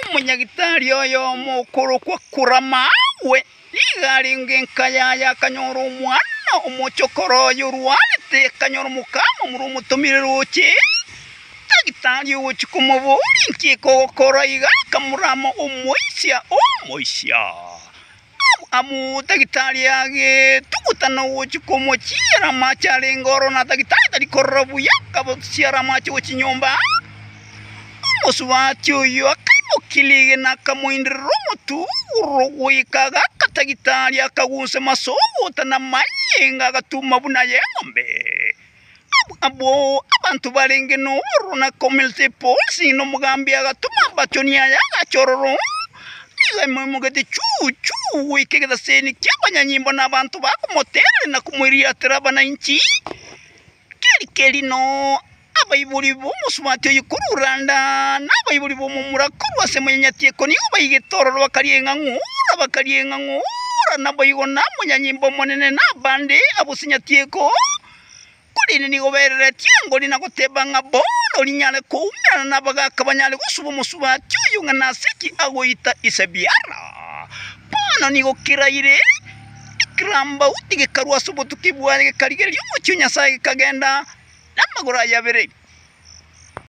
Omonyagitari oyomo okorokwa Kuramawe nigo arenge enka yaye akanyora omwana omochokoro oye orwarete, akanyora mokamomura omotomire roche. Tagitari ogochia komoboria inki ekogokora iga, akamorama omoisia, omoisia. Abwo tagitari agetuguta na ogochia komochiera amache arenge ororo, na tagitari tari korora buya, akabochiera amache gochia nyomba. Omosubati oyio akaimokia rigena akamoinderera omotugoro goika agaaka tagitari, akagunsa masogota na amanyinga agatuma buna ay'eng'ombe. Abwo abanto barenge nobororo na komelta eposi, na omogambi agatoma abachoni aye agacha ororo, nigo aimoimogete chuu chuu goika egetaseni ki'abanyanyimbo na abanto bakomotereria na komoiriatera abanainchi. Keri kerino abaibori b'omosubati oyio korwa Uranda na abaibori b'omomura korwa ase omonyanyatieko nigo baigete ororo bakaria eng'ang'ura, bakaria eng'ang'ura, naboigo namonyanyimbo omonene na abande ab'osinyatieko. Korende nigo beereretie engori na goteba ng'a bono rinyare koumerana nabagaaka banyare gosuba omosubati oyo ng'a nase ki agoita ise biara. Bono nigo keraire ekerambauti gekarua ase obotuki bwaye gekarigereria omochie o Nyasae gekagenda namagoro aye abere.